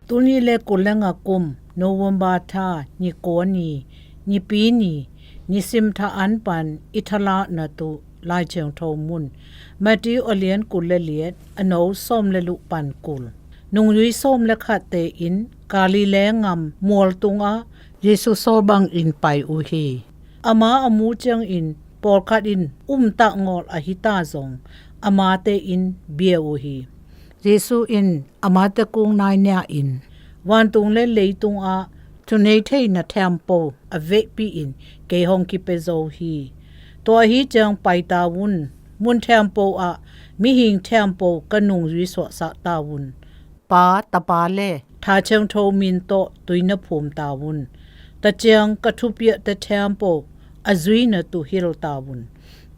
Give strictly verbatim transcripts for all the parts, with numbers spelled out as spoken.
Tuni le kul le nga kum, November tha, ni kua ni, nipi ni, nisim tha an pan i thalakna tu Lai Thiangtho mun. Matthew a lian kul le liat, a no sawm le luh pan kul. Nungzui sawm le khatte in Galilee ngam mual tungah Jesu sawl bangin pai uh hi. Ama a mu ciangin pawlkhat in umtak ngawl ahi ta zong, amate in bia uh hi. Jesu in amate kung nainia in, vantung le leitung ah thunei theihna thiampo a vekpi in kei hong kipia zo hi. Tua ahi ciang pai ta un, mun thiampo ah mihing thiampo ka nungzui suahsak ta un. Pa, Tapa le Tha Thiangtho min tawh tui na phum ta un. Taciang ka thupiahte thiampo a zuina tu hil ta un.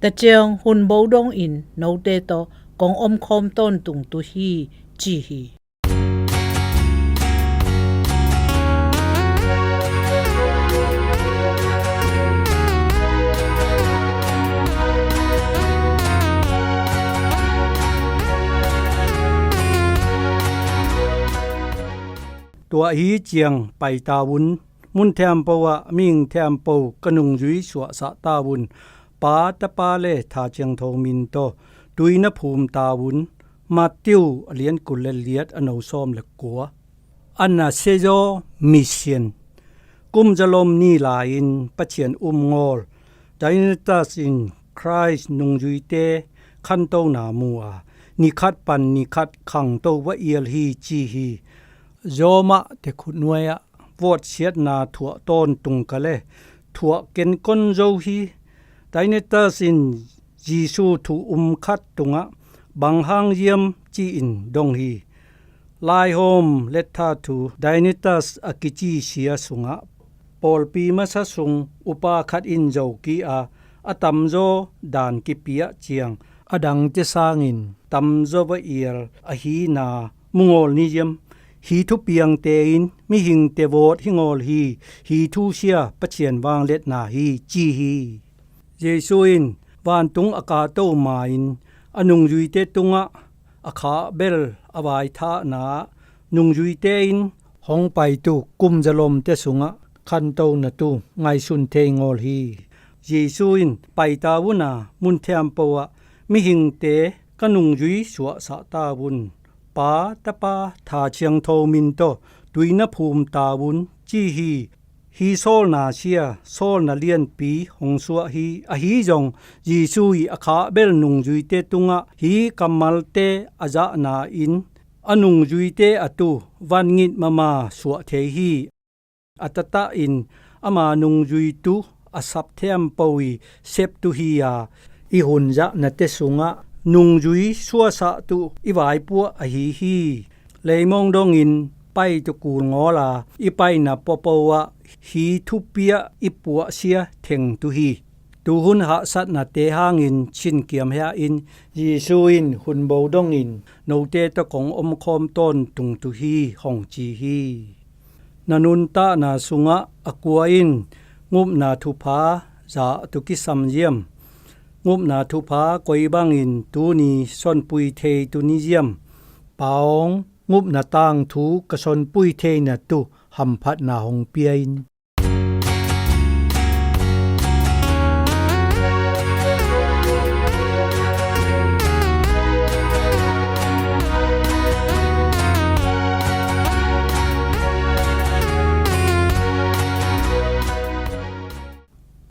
Taciang hun bo dongin note tawh kong omkhawm tawntung tu hi, ci hi. Tua ahi ciang pai ta un, mun thiampo ah mihing thiampo ka nungzui suahsak ta un. Pa, Tapa le Tha Thiangtho min tawh tui na phum ta un. Matthew a lian kul le liat, a no sawm le kua. An a sezaw misian. Kum zalom ni lai-in Pathian um ngawl Dionysius in Christ nungzuite khantona mu a, ni khat pan ni khat khangto va ial hi, ci hi. Zawmah te khutnuai ah vawt siatna thuah tawntung ka le thuah kenkon zo hi. Dionysius in Jesu thu um khat tungah bang hang ziam ci-in dong hi. Laihawm lettha thu Dionysius a kici sia sungah pawlpi masa sung upa khat in zo kik a, a tamzaw dan kipiah ciang a dangte sangin tamzaw va ial ahina mu ngawl ni ziam. Hi thupiangte in mihingte vawt hi ngawl hi. Hi thusia Pathian vangliatna hi, ci hi. Jesu in vantung a kahto ma-in a nungzuite tungah a khahbel a vaithahna ah nungzuite in hong paitu kum zalomte sungah khantona tu ngaihsun thei ngawl hi. Jesu in pai ta un a, mun thiampo ah mihingte ka nungzui suahsak ta un. Pa, Tapa, Tha Thiangtho min tawh tui na phum ta un, ci hi. Hi sawlna sia, sawlna lianpi hong suah hi. Ahi zong Jesu i a khahbel nungzuite tungah hi kammalte a zahna in a nungzuite a tu vangit mama suah thei hi. A taktak in ama nungzui tu a sap thiampo i sep tu hi a, i hun zahnate sungah nungzui suahsak tu i vaipuah ahi hi. Leimong dongin pai tu kul ngawl a, i paina popo ah hi thupiah i puahsia theng tu hi. Tuhun hahsatnate hangin chinkiam hia in, Jesu in hun bo dongin note tawh kong omkhawm tawntung tu hi, hong ci hi. Na nuntakna sungah a kua in ngupna thupha za tu kisam ziam? Ngupna thupha koi bangin tuni sonpui thei tu ni ziam? Pa aw, ngupna tangthu ka sonpui theina tu hamphatna hong pia in.